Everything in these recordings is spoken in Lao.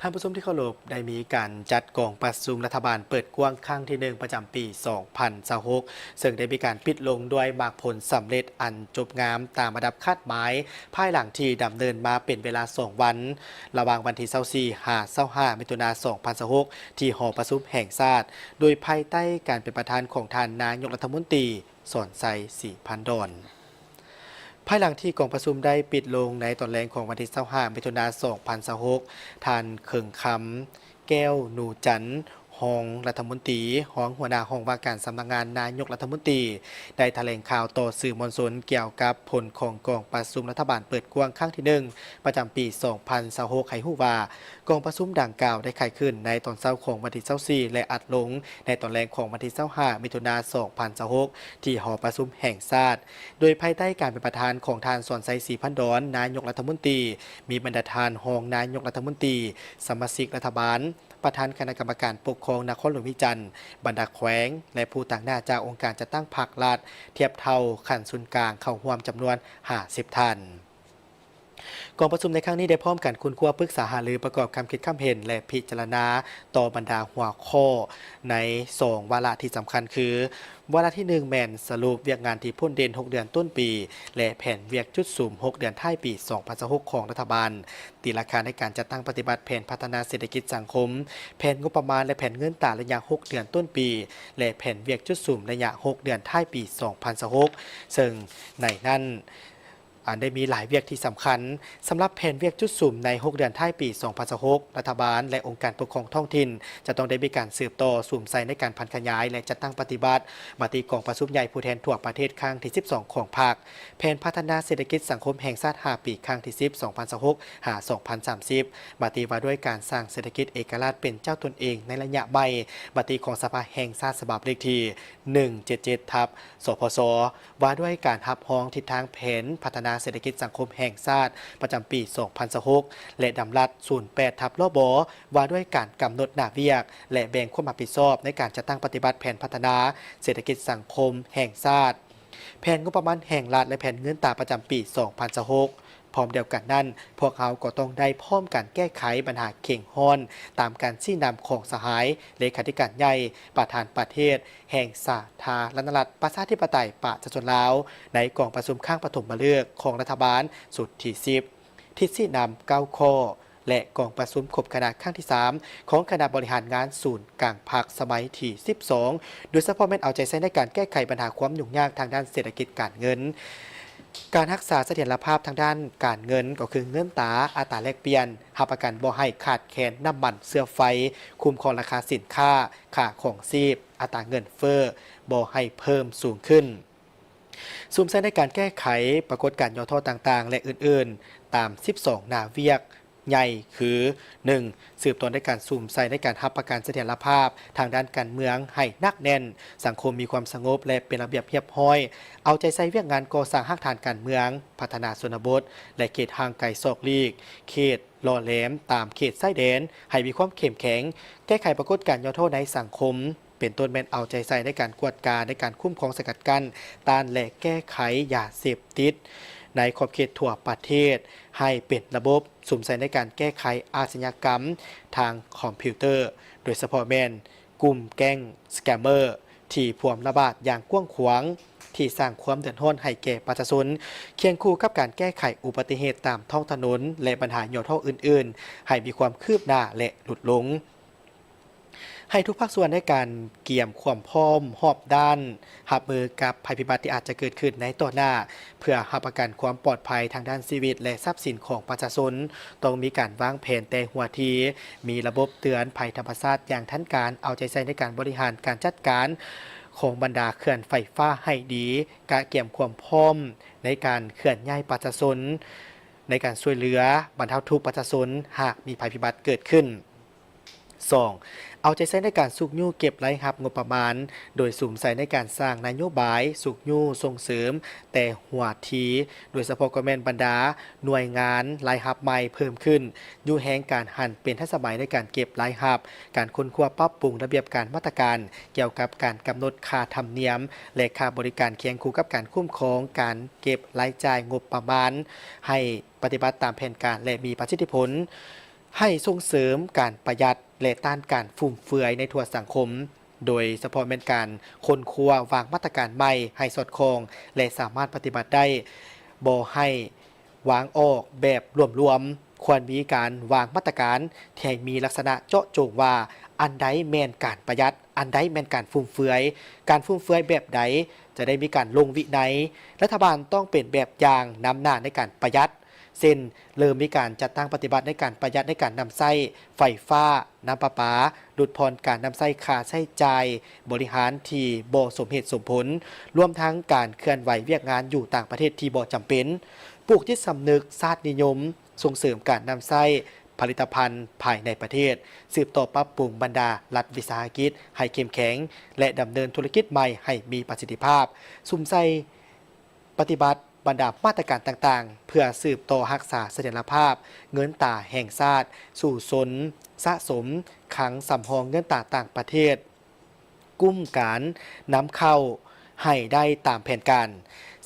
ທ່ານຜູ້ຊົມທີ່ເຄົາລົບ, ໄດ້ມີການຈັດກອງປະຊຸມລັດຖະບານເປີດກວ້າງຄັ້ງທີໜຶ່ງ ປະຈຳປີສອງພັນຊາວຫົກ ເຊິ່ງໄດ້ມີການປິດລົງດ້ວຍໝາກຜົນສຳເລັດອັນຈົບງາມຕາມລະດັບຄາດໝາຍ, ພາຍຫຼັງທີ່ດຳເນີນມາເປັນເວລາສອງວັນ, ລະຫວ່າງວັນທີຊາວສີ່ ຫາ ຊາວຫ້າ ມິຖຸນາ ສອງພັນຊາວຫົກ ທີ່ຫໍປະຊຸມແຫ່ງຊາດ, ໂດຍພາຍໃຕ້ການເປັນປະທານຂອງທ່ານນາຍົກລັດຖະມົນຕີ ສອນໄຊ ສີພັນດອນ. ພາຍຫຼັງທີ່ກອງປະຊຸມໄດ້ປິດລົງໃນຕອນແລງຂອງວັນທີຊາວຫ້າ ມິຖຸນາ ສອງພັນຊາວຫົກ, ທ່ານ ເຄິ່ງຄຳ ແກ້ວນູຈັນ ຮອງລັດຖະມົນຕີ, ຮອງຫົວໜ້າຫ້ອງວ່າການສຳນັກງານນາຍົກລັດຖະມົນຕີ ໄດ້ຖະແຫຼງຂ່າວຕໍ່ສື່ມວນຊົນກ່ຽວກັບຜົນຂອງກອງປະຊຸມລັດຖະບານເປີດກວ້າງຄັ້ງທີໜຶ່ງ ປະຈຳປີສອງພັນຊາວຫົກ ໃຫ້ຮູ້ວ່າ ກອງປະຊຸມດັ່ງກ່າວໄດ້ໄຂຂຶ້ນໃນຕອນເຊົ້າຂອງວັນທີຊາວສີ່ ແລະ ອັດລົງໃນຕອນແລງຂອງວັນທີຊາວຫ້າ ມິຖຸນາ ສອງພັນຊາວຫົກ ທີ່ຫໍປະຊຸມແຫ່ງຊາດ, ໂດຍພາຍໃຕ້ການເປັນປະທານຂອງທ່ານ ສອນໄຊ ສີພັນດອນ ນາຍົກລັດຖະມົນຕີ, ມີບັນດາທ່ານຮອງນາຍົກລັດຖະມົນຕີ, ສະມາຊິກລັດຖະບານ, ປະທານຄະນະກຳມະການປົກຄອງນະຄອນຫຼວງວຽງຈັນ, ບັນດາແຂວງ ແລະ ຜູ້ຕາງໜ້າຈາກອົງການຈັດຕັ້ງພັກລັດທຽບເທົ່າຂັ້ນສູນກາງເຂົ້າຮ່ວມຈຳນວນຫ້າສິບທ່ານ. ກອງປະຊຸມໃນຄັ້ງນີ້ໄດ້ພ້ອມກັນຄົ້ນຄວ້າປຶກສາຫາລືປະກອບຄຳຄິດຄຳເຫັນ ແລະ ພິຈາລະນາຕໍ່ບັນດາຫົວຂໍ້ໃນສອງວາລະທີ່ສຳຄັນຄື ວາລະທີໜຶ່ງແມ່ນສະຫຼຸບວຽກງານທີ່ພົ້ນເດັ່ນຫົກເດືອນຕົ້ນປີ ແລະ ແຜນວຽກຈຸດສຸມຫົກເດືອນທ້າຍປີສອງພັນຊາວຫົກຂອງລັດຖະບານ, ຕີລາຄາໃນການຈັດຕັ້ງປະຕິບັດແຜນພັດທະນາເສດຖະກິດສັງຄົມ, ແຜນງົບປະມານ ແລະ ແຜນເງິນຕາໄລຍະຫົກເດືອນຕົ້ນປີ ແລະ ແຜນວຽກຈຸດສຸມໄລຍະຫົກເດືອນທ້າຍປີສອງພັນຊາວຫົກ ເຊິ່ງໃນນັ້ນ ອັນໄດ້ມີຫຼາຍວຽກທີ່ສຳຄັນ. ສຳລັບແຜນວຽກຈຸດສຸມໃນຫົກເດືອນທ້າຍປີສອງພັນຊາວຫົກ ລັດຖະບານ ແລະ ອົງການປົກຄອງທ້ອງຖິ່ນ ຈະຕ້ອງໄດ້ມີການສືບຕໍ່ສຸມໃສ່ໃນການຜັນຂະຫຍາຍ ແລະ ຈັດຕັ້ງປະຕິບັດມະຕິກອງປະຊຸມໃຫຍ່ຜູ້ແທນທົ່ວປະເທດຄັ້ງທີສິບສອງຂອງພັກ, ແຜນພັດທະນາເສດຖະກິດສັງຄົມແຫ່ງຊາດຫ້າປີ ຄັ້ງທີສິບ ສອງພັນຊາວຫົກ ຫາ ສອງພັນສາມສິບ, ມະຕິວ່າດ້ວຍການສ້າງເສດຖະກິດເອກະລາດເປັນເຈົ້າຕົນເອງໃນໄລຍະໃໝ່, ມະຕິຂອງສະພາແຫ່ງຊາດສະບັບເລກທີ ໜຶ່ງເຈັດເຈັດ ທັບ ສພຊ ວ່າດ້ວຍການຮັບຮອງທິດທາງແຜນພັດທະນາເສດຖະກິດສັງຄົມແຫ່ງຊາດປະຈຳປີສອງພັນຊາວຫົກ ແລະ ດຳລັດສູນແປດ ທັບ ລບ ວ່າດ້ວຍການກຳນົດໜ້າວຽກ ແລະ ແບ່ງຄວາມຮັບຜິດຊອບໃນການຈັດຕັ້ງປະຕິບັດແຜນພັດທະນາເສດຖະກິດສັງຄົມແຫ່ງຊາດ, ແຜນງົບປະມານແຫ່ງລັດ ແລະ ແຜນເງິນຕາປະຈຳປີສອງພັນຊາວຫົກ. ພ້ອມດຽວກັນນັ້ນ, ພວກເຮົາກໍຕ້ອງໄດ້ພ້ອມກັນແກ້ໄຂບັນຫາເຄັ່ງຮ້ອນ ຕາມການຊີ້ນຳຂອງສະຫາຍເລຂາທິການໃຫຍ່ ປະທານປະເທດແຫ່ງສາທາລະນະລັດ ປະຊາທິປະໄຕ ປະຊາຊົນລາວ ໃນກອງປະຊຸມຄັ້ງປະຖົມມະເລີກຂອງລັດຖະບານຊຸດທີສິບ, ທິດຊີ້ນຳເກົ້າຂໍ້ ແລະ ກອງປະຊຸມຄົບຄະນະຄັ້ງທີສາມ ຂອງຄະນະບໍລິຫານງານສູນກາງພັກສະໄໝທີສິບສອງ ໂດຍສະເພາະແມ່ນເອົາໃຈໃສ່ໃນການແກ້ໄຂບັນຫາຄວາມຫຍຸ້ງຍາກທາງດ້ານເສດຖະກິດການເງິນ, ການຮັກສາສະຖຽນລະພາບທາງດ້ານການເງິນ ກໍຄືເງິນຕາ, ອັດຕາແລກປ່ຽນ, ຮັບປະກັນບໍ່ໃຫ້ຂາດແຄນນ້ຳມັນເຊື້ອໄຟ, ຄຸ້ມຄອງລາຄາສິນຄ້າ, ຄ່າຄອງຊີບ, ອັດຕາເງິນເຟີ້ບໍ່ໃຫ້ເພີ່ມສູງຂຶ້ນ. ສຸມໃສ່ໃນການແກ້ໄຂປາກົດການຫຍໍ້ທໍ້ຕ່າງໆ ແລະ ອື່ນໆ ຕາມສິບສອງໜ້າວຽກໃຫຍ່ຄື ໜຶ່ງ ສືບຕໍ່ໃນການສຸມໃສ່ໃນການຮັບປະກັນສະຖຽນລະພາບທາງດ້ານການເມືອງໃຫ້ໜັກແໜ້ນ, ສັງຄົມມີຄວາມສະຫງົບ ແລະ ເປັນລະບຽບຮຽບຮ້ອຍ, ເອົາໃຈໃສ່ວຽກງານກໍ່ສ້າງຮາກຖານການເມືອງ, ພັດທະນາຊົນນະບົດ ແລະ ເຂດຫ່າງໄກສອກຫຼີກ, ເຂດຫຼໍ່ແຫຼມຕາມເຂດຊາຍແດນ ໃຫ້ມີຄວາມເຂັ້ມແຂງ, ແກ້ໄຂປາກົດການຫຍໍ້ທໍ້ໃນສັງຄົມ, ເປັນຕົ້ນແມ່ນເອົາໃຈໃສ່ໃນການກວດກາ, ໃນການຄຸ້ມຄອງສະກັດກັ້ນ, ຕ້ານ ແລະ ແກ້ໄຂຢາເສບຕິດໃນຂອບເຂດທົ່ວປະເທດໃຫ້ເປັນລະບົບ, ສຸມໃສ່ໃນການແກ້ໄຂອາຊະຍາກຳທາງຄອມພິວເຕີ, ໂດຍສະເພາະແມ່ນກຸ່ມແກ້ງສະແກມເມີທີ່ພວມລະບາດຢ່າງກວ້າງຂວາງ, ທີ່ສ້າງຄວາມເດືອດຮ້ອນໃຫ້ແກ່ປະຊາຊົນ, ຄຽງຄູ່ກັບການແກ້ໄຂອຸບັດຕິເຫດຕາມທ້ອງຖະໜົນ ແລະ ບັນຫາຫຍໍ້ທໍ້ອື່ນໆ ໃຫ້ມີຄວາມຄືບໜ້າ ແລະ ຫຼຸດລົງ. ໃຫ້ທຸກພາກສ່ວນໃນການກຽມຄວາມພ້ອມຮອບດ້ານ ຮັບມືກັບໄພພິບັດທີ່ອາດຈະເກີດຂຶ້ນໃນຕໍ່ໜ້າ ເພື່ອຮັບປະກັນຄວາມປອດໄພທາງດ້ານຊີວິດ ແລະ ຊັບສິນຂອງປະຊາຊົນ, ຕ້ອງມີການວາງແຜນແຕ່ຫົວທີ, ມີລະບົບເຕືອນໄພທຳມະຊາດຢ່າງທັນການ, ເອົາໃຈໃສ່ໃນການບໍລິຫານການຈັດການຂອງບັນດາເຂື່ອນໄຟຟ້າໃຫ້ດີ, ກະກຽມຄວາມພ້ອມໃນການເຄື່ອນຍ້າຍປະຊາຊົນ, ໃນການຊ່ວຍເຫຼືອບັນເທົາທຸກປະຊາຊົນຫາກມີໄພພິບັດເກີດຂຶ້ນ. ສອງ ເອົາໃຈໃສ່ໃນການຊຸກຍູ້ເກັບລາຍຮັບງົບປະມານ, ໂດຍສຸມໃສ່ໃນການສ້າງນະໂຍບາຍຊຸກຍູ້ສົ່ງເສີມແຕ່ຫົວທີ, ໂດຍສະເພາະກໍແມ່ນບັນດາໜ່ວຍງານລາຍຮັບໃໝ່ເພີ່ມຂຶ້ນ, ຍູ້ແຮງການຫັນເປັນທັນສະໄໝໃນການເກັບລາຍຮັບ, ການຄົ້ນຄວ້າປັບປຸງລະບຽບການມາດຕະການກ່ຽວກັບການກຳນົດຄ່າທຳນຽມ ແລະ ຄ່າບໍລິການ ຄຽງຄູ່ກັບການຄຸ້ມຄອງການເກັບລາຍຈ່າຍງົບປະມານ ໃຫ້ປະຕິບັດຕາມແຜນການ ແລະ ມີປະສິດທິຜົນ. ໃຫ້ສົ່ງເສີມການປະຢັດ ແລະ ຕ້ານການຟຸມເຟືອຍໃນທົ່ວສັງຄົມ, ໂດຍສະເພາະແມ່ນການຄົ້ນຄວ້າວາງມາດຕະການໃໝ່ໃຫ້ສອດຄ່ອງ ແລະ ສາມາດປະຕິບັດໄດ້, ບໍ່ໃຫ້ວາງອອກແບບລວມໆ, ຄວນມີການວາງມາດຕະການທີ່ໃຫ້ມີລັກສະນະເຈາະຈົງວ່າ ອັນໃດແມ່ນການປະຢັດ, ອັນໃດແມ່ນການຟຸມເຟືອຍ, ການຟຸມເຟືອຍແບບໃດຈະໄດ້ມີການລົງວິໄນ. ລັດຖະບານຕ້ອງເປັນແບບຢ່າງນຳໜ້າໃນການປະຢັດ, ເຊັ່ນ ເລີ່ມມີການຈັດຕັ້ງປະຕິບັດໃນການປະຢັດໃນການນຳໃຊ້ໄຟຟ້າ, ນ້ຳປະປາ, ຫຼຸດຜ່ອນການນຳໃຊ້ຄ່າໃຊ້ຈ່າຍບໍລິຫານທີ່ບໍ່ສົມເຫດສົມຜົນ, ລວມທັງການເຄື່ອນໄຫວວຽກງານຢູ່ຕ່າງປະເທດທີ່ບໍ່ຈຳເປັນ, ປູກຈິດສຳນຶກຊາດນິຍົມ, ສົ່ງເສີມການນຳໃຊ້ຜະລິດຕະພັນພາຍໃນປະເທດ, ສືບຕໍ່ປັບປຸງບັນດາລັດວິສາຫະກິດໃຫ້ເຂັ້ມແຂງ ແລະ ດຳເນີນທຸລະກິດໃໝ່ໃຫ້ມີປະສິດທິພາບ, ສຸມໃສ່ ປະຕິບັດບັນດາມາດຕະການຕ່າງໆ ເພື່ອສືບຕໍ່ຮັກສາສະຖຽນລະພາບເງິນຕາແຫ່ງຊາດ, ສູ້ຊົນສະສົມຄັງສຳຮອງເງິນຕາຕ່າງປະເທດ, ກຸ້ມການນຳເຂົ້າໃຫ້ໄດ້ຕາມແຜນການ.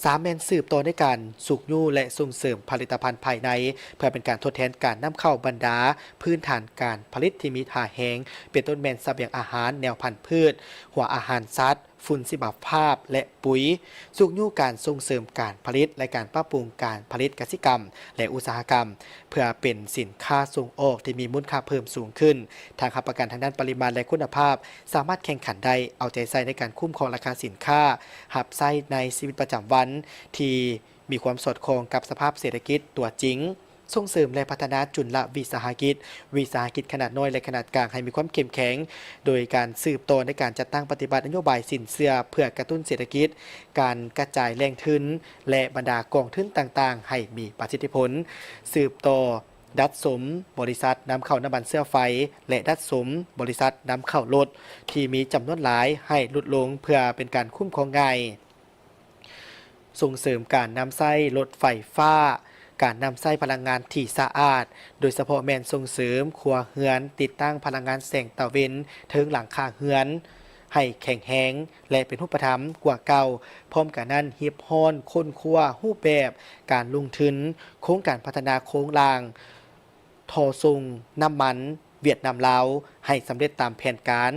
ສາມ ແມ່ນສືບຕໍ່ໃນການຊຸກຍູ້ ແລະ ສົ່ງເສີມຜະລິດຕະພັນພາຍໃນ ເພື່ອເປັນການທົດແທນການນຳເຂົ້າບັນດາພື້ນຖານການຜະລິດທີ່ມີທ່າແຮງ, ເປັນຕົ້ນແມ່ນສະບຽງອາຫານ, ແນວພັນພືດ, ຫົວອາຫານສັດ, ຝຸ່ນຊີວະພາບ ແລະ ປຸຍ, ຊຸກຍູ້ການສົ່ງເສີມການຜະລິດ ແລະ ການປັບປຸງການຜະລິດກະສິກຳ ແລະ ອຸດສາຫະກຳ ເພື່ອເປັນສິນຄ້າສົ່ງອອກທີ່ມີມູນຄ່າເພີ່ມສູງຂຶ້ນ, ທັງຮັບປະກັນທາງດ້ານປະລິມານ ແລະ ຄຸນນະພາບ, ສາມາດແຂ່ງຂັນໄດ້, ເອົາໃຈໃສ່ໃນການຄຸ້ມຄອງລາຄາສິນຄ້າ, ຮັບໃຊ້ໃນຊີວິດປະຈຳວັນທີ່ມີຄວາມສອດຄ່ອງກັບສະພາບເສດຖະກິດຕົວຈິງ. ສົ່ງເສີມ ແລະ ພັດທະນາຈຸນລະວິສາຫະກິດ, ວິສາຫະກິດຂະໜາດນ້ອຍ ແລະ ຂະໜາດກາງໃຫ້ມີຄວາມເຂັ້ມແຂງ, ໂດຍການສືບຕໍ່ໃນການຈັດຕັ້ງປະຕິບັດນະໂຍບາຍສິນເຊື່ອເພື່ອກະຕຸ້ນເສດຖະກິດ, ການກະຈາຍແຫຼ່ງທຶນ ແລະ ບັນດາກອງທຶນຕ່າງໆໃຫ້ມີປະສິດທິຜົນ, ສືບຕໍ່ດັດສົມບໍລິສັດນຳເຂົ້ານ້ຳມັນເຊື້ອໄຟ ແລະ ດັດສົມບໍລິສັດນຳເຂົ້າລົດທີ່ມີຈຳນວນຫຼາຍໃຫ້ຫຼຸດລົງ ເພື່ອເປັນການຄຸ້ມຄອງງ່າຍ. ສົ່ງເສີມການນຳໃຊ້ລົດໄຟຟ້າ, ການນຳໃຊ້ພະລັງງານທີ່ສະອາດ, ໂດຍສະເພາະແມ່ນສົ່ງເສີມຄົວເຮືອນຕິດຕັ້ງພະລັງງານແສງຕາເວັນເທິງຫຼັງຄາເຮືອນໃຫ້ແຂງແຮງ ແລະ ເປັນຮູບປະທຳກວ່າເກົ່າ. ພ້ອມກັນນັ້ນ, ຮີບຮ້ອນຄົ້ນຄວ້າຮູບແບບການລົງທຶນໂຄງການພັດທະນາໂຄງລ່າງ ທໍ່ສົ່ງນ້ຳມັນຫວຽດນາມ-ລາວ ໃຫ້ສຳເລັດຕາມແຜນການ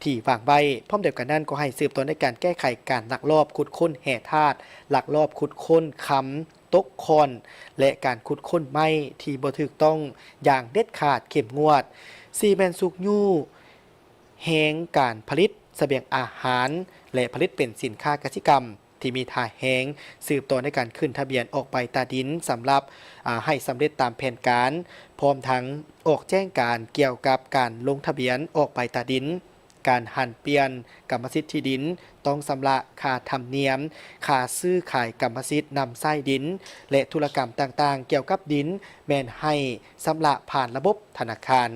ທີ່ວາງໄວ້. ພ້ອມດຽວກັນນັ້ນ, ກໍໃຫ້ສືບຕໍ່ໃນການແກ້ໄຂການລັກລອບຂຸດຄົ້ນແຮ່ທາດ, ລັກລອບຂຸດຄົ້ນຄຳຕົກຂ້ອນ ແລະ ການຂຸດຄົ້ນໄມ້ທີ່ບໍ່ຖືກຕ້ອງຢ່າງເດັດຂາດ, ເຂັ້ມງວດ. ສີ່ ແມ່ນຊຸກຍູ້ແຮງການຜະລິດສະບຽງອາຫານ ແລະ ຜະລິດເປັນສິນຄ້າກະສິກຳ ທີ່ມີທ່າແຮງ, ສືບຕໍ່ໃນການຂຶ້ນທະບຽນອອກໃບຕາດິນສຳລັບ ອາ ໃຫ້ສຳເລັດຕາມແຜນການ, ພ້ອມທັງອອກແຈ້ງການກ່ຽວກັບການລົງທະບຽນອອກໃບຕາດິນ, ການຫັນປ່ຽນກຳມະສິດທີ່ດິນ, ຕ້ອງຊຳລະຄ່າທຳນຽມ, ຄ່າຊື້ຂາຍກຳມະສິດນຳໃຊ້ດິນ ແລະ ທຸລະກຳຕ່າງໆກ່ຽວກັບດິນ ແມ່ນໃຫ້ຊຳລະຜ່ານລະບົບທະນາຄານ.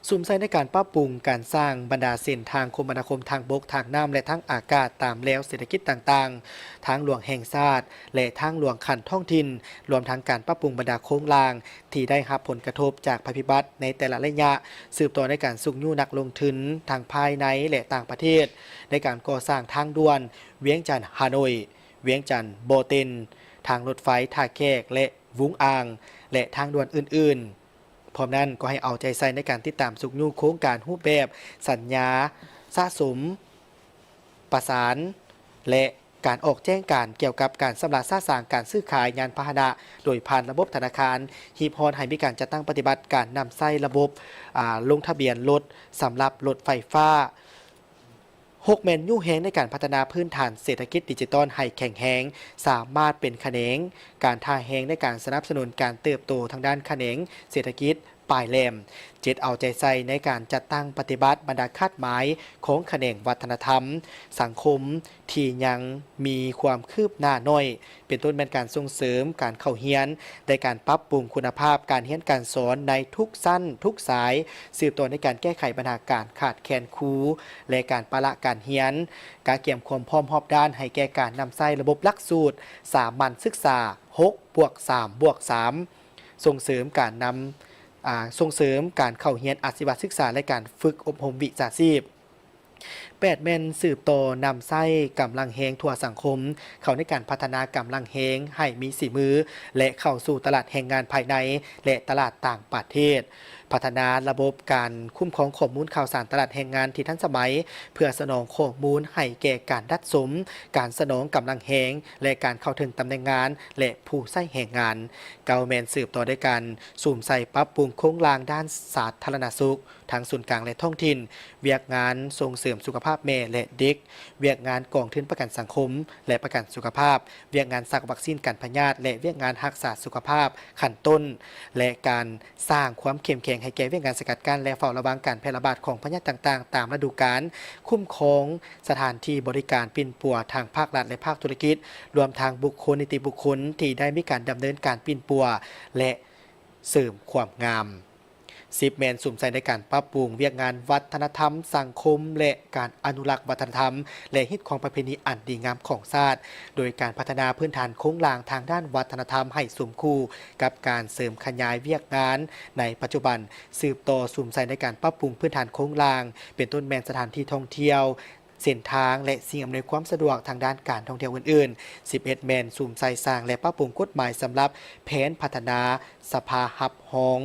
ສຸມໃສ່ໃນການປັບປຸງການສ້າງບັນດາເສັ້ນທາງຄົມມະນາຄົມທາງບົກ, ທາງນ້ຳ ແລະ ທາງອາກາດຕາມແລວເສດຖະກິດຕ່າງໆ, ທາງຫຼວງແຫ່ງຊາດ ແລະ ທາງຫຼວງຂັ້ນທ້ອງຖິ່ນ, ລວມທັງການປັບປຸງບັນດາໂຄງລ່າງທີ່ໄດ້ຮັບຜົນກະທົບຈາກໄພພິບັດໃນແຕ່ລະໄລຍະ, ສືບຕໍ່ໃນການຊຸກຍູ້ນັກລົງທຶນທັງພາຍໃນ ແລະ ຕ່າງປະເທດ ໃນການກໍ່ສ້າງທາງດ່ວນວຽງຈັນ-ຮ່າໂນ້ຍ, ວຽງຈັນ-ບໍ່ເຕັນ, ທາງລົດໄຟທ່າແຂກ ແລະ ວຸ້ງອ່າງ ແລະ ທາງດ່ວນອື່ນໆ. ພ້ອມນັ້ນກໍໃຫ້ເອົາໃຈໃສ່ໃນການຕິດຕາມຊຸກຍູ້ໂຄງການຮູບແບບສັນຍາສະສົມປະສານ ແລະ ການອອກແຈ້ງການກ່ຽວກັບການຊຳລະສະສາງການຊື້ຂາຍຍານພາຫະນະໂດຍຜ່ານລະບົບທະນາຄານ, ຮີບຮ້ອນໃຫ້ມີການຈັດຕັ້ງປະຕິບັດການນຳໃຊ້ລະບົບ ອາ ລົງທະບຽນລົດສຳລັບລົດໄຟຟ້າ. ຫົກ ແມ່ນຍູ້ແຮງໃນການພັດທະນາພື້ນຖານເສດຖະກິດດິຈິຕອນໃຫ້ແຂງແຮງ, ສາມາດເປັນຂະແໜງການທ່າແຮງໃນການສະໜັບສະໜູນການເຕີບໂຕທາງດ້ານຂະແໜງເສດຖະກິດປາຍແຫຼມ. ເຈັດ ເອົາໃຈໃສ່ໃນການຈັດຕັ້ງປະຕິບັດບັນດາຄາດໝາຍຂອງຂະແໜງວັດທະນະທຳສັງຄົມທີ່ຍັງມີຄວາມຄືບໜ້າໜ້ອຍ, ເປັນຕົ້ນແມ່ນການສົ່ງເສີມການເຂົ້າຮຽນ ແລະ ການປັບປຸງຄຸນນະພາບການຮຽນການສອນໃນທຸກຊັ້ນທຸກສາຍ, ສືບຕໍ່ໃນການແກ້ໄຂບັນຫາການຂາດແຄນຄູ ແລະ ການປະລະການຮຽນ, ກະກຽມຄວາມພ້ອມຮອບດ້ານໃຫ້ແກ່ການນຳໃຊ້ລະບົບຫຼັກສູດສາມັນສຶກສາ ຫົກບວກສາມບວກສາມ, ສົ່ງເສີມການນຳ ອາ ສົ່ງເສີມການເຂົ້າຮຽນອາຊີວະສຶກສາ ແລະ ການຝຶກອົບຮົມວິຊາຊີບ. ແ ແປດແມ່ນສືບຕໍ່ນຳໃຊ້ກຳລັງແຮງທົ່ວສັງຄົມ ເຂົ້າໃນການພັດທະນາກຳລັງແຮງໃຫ້ມີສີມື ແລະ ເຂົ້າສູ່ຕະຫຼາດແຮງງານພາຍໃນ ແລະ ຕະຫຼາດຕ່າງປະເທດ, ພັດທະນາລະບົບການຄຸ້ມຄອງຂໍ້ມູນຂ່າວສານຕະຫຼາດແຮງງານທີ່ທັນສະໄໝ ເພື່ອສະໜອງຂໍ້ມູນໃຫ້ແກ່ການດັດສົມ, ການສະໜອງກຳລັງແຮງ ແລະ ການເຂົ້າເຖິງຕຳແໜ່ງງານ ແລະ ຜູ້ໃຊ້ແຮງງານ. ເກົ້າແມ່ນສືບຕໍ່ດ້ວຍການສຸມໃສ່ປັບປຸງໂຄງລ່າງດ້ານສາທາລະນະສຸກ ທັງສູນກາງ ແລະ ທ້ອງຖິ່ນ, ວຽກງານສົ່ງເສີມສຸຂະພາບແມ່ ແລະ ເດັກ, ວຽກງານກອງທຶນປະກັນສັງຄົມ ແລະ ປະກັນສຸຂະພາບ, ວຽກງານສັກວັກຊີນກັນພະຍາດ ແລະ ວຽກງານຮັກສາສຸຂະພາບຂັ້ນຕົ້ນ ແລະ ການສ້າງຄວາມເຂັ້ມແຂງໃຫ້ແກ່ວຽກງານສະກັດກັ້ນ ແລະ ເຝົ້າລະວັງການແຜ່ລະບາດຂອງພະຍາດຕ່າງໆຕາມລະດູການ, ຄຸ້ມຄອງສະຖານທີ່ບໍລິການປິ່ນປົວທາງພາກລັດ ແລະ ພາກທຸລະກິດ, ລວມທັງບຸກຄົນ, ນິຕິບຸກຄົນທີ່ໄດ້ມີການດຳເນີນການປິ່ນປົວ ແລະ ເສີມຄວາມງາມ. ສິບແມ່ນສຸມໃສ່ໃນການປັບປຸງວຽກງານວັດທະນະທຳ, ສັງຄົມ ແລະ ການອະນຸລັກວັດທະນະທຳ ແລະ ຮີດຄອງປະເພນີອັນດີງາມຂອງຊາດ, ໂດຍການພັດທະນາພື້ນຖານໂຄງລ່າງທາງດ້ານວັດທະນະທຳໃຫ້ສົມຄູ່ກັບການເສີມຂະຫຍາຍວຽກງານໃນປັດຈຸບັນ, ສືບຕໍ່ສຸມໃສ່ໃນການປັບປຸງພື້ນຖານໂຄງລ່າງ ເປັນຕົ້ນແມ່ນສະຖານທີ່ທ່ອງທ່ຽວ, ເສັ້ນທາງ ແລະ ສິ່ງອຳນວຍຄວາມສະດວກທາງດ້ານການທ່ອງທ່ຽວອື່ນໆ. ສິບເອັດແມ່ນສຸມໃສ່ສ້າງ ແລະ ປັບປຸງກົດໝາຍສຳລັບແຜນພັດທະນາສະພາຮັບຮອງ,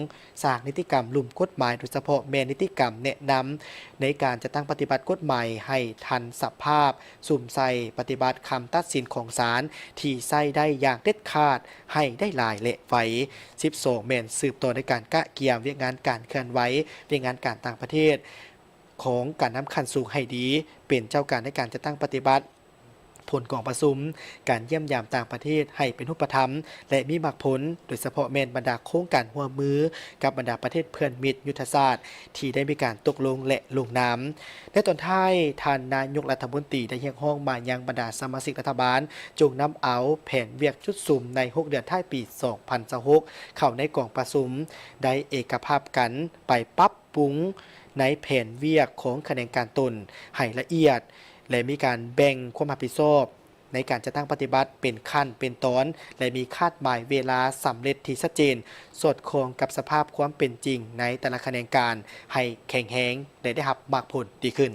ສ້າງນິຕິກຳລຸ່ມກົດໝາຍ ໂດຍສະເພາະແມ່ນນິຕິກຳແນະນຳໃນການຈັດຕັ້ງປະຕິບັດກົດໝາຍໃຫ້ທັນສະພາບ, ສຸມໃສ່ປະຕິບັດຄຳຕັດສິນຂອງສານທີ່ໃຊ້ໄດ້ຢ່າງເດັດຂາດໃຫ້ໄດ້ຫຼາຍ ແລະ ໄວ. ສິບສອງແມ່ນສືບຕໍ່ໃນການກະກຽມວຽກງານການເຄື່ອນໄຫວ, ວຽກງານການຕ່າງປະເທດ ຂອງການນຳຂັ້ນສູງໃຫ້ດີ, ເປັນເຈົ້າການໃນການຈັດຕັ້ງປະຕິບັດຜົນກອງປະຊຸມ, ການຢ້ຽມຢາມຕ່າງປະເທດໃຫ້ເປັນຮູບປະທຳ ແລະ ມີໝາກຜົນ, ໂດຍສະເພາະແມ່ນບັນດາໂຄງການຮ່ວມມືກັບບັນດາປະເທດເພື່ອນມິດຍຸດທະສາດທີ່ໄດ້ມີການຕົກລົງ ແລະ ລົງນາມ. ໃນຕອນທ້າຍ, ທ່ານນາຍົກລັດຖະມົນຕີໄດ້ຮຽກຮ້ອງມາຍັງບັນດາສະມາຊິກລັດຖະບານ ຈົ່ງນຳເອົາແຜນວຽກຈຸດສຸມໃນຫົກເດືອນທ້າຍປີສອງພັນຊາວຫົກເຂົ້າໃນກອງປະຊຸມ, ໄດ້ເອກະພາບກັນໄປປັບ ປຸງໃນແຜນວຽກຂອງຂະແໜງການຕົນໃຫ້ລະອຽດ ແລະ ມີການແບ່ງຄວາມຮັບຜິດຊອບໃນການຈັດຕັ້ງປະຕິບັດເປັນຂັ້ນເປັນຕອນ ແລະ ມີຄາດໝາຍເວລາສຳເລັດທີ່ຊັດເຈນ, ສອດຄ່ອງກັບສະພາບຄວາມເປັນຈິງໃນແຕ່ລະຂະແໜງການໃຫ້ແຂງແຮງ ແລະ ໄດ້ຮັບໝາກຜົນດີຂຶ້ນ.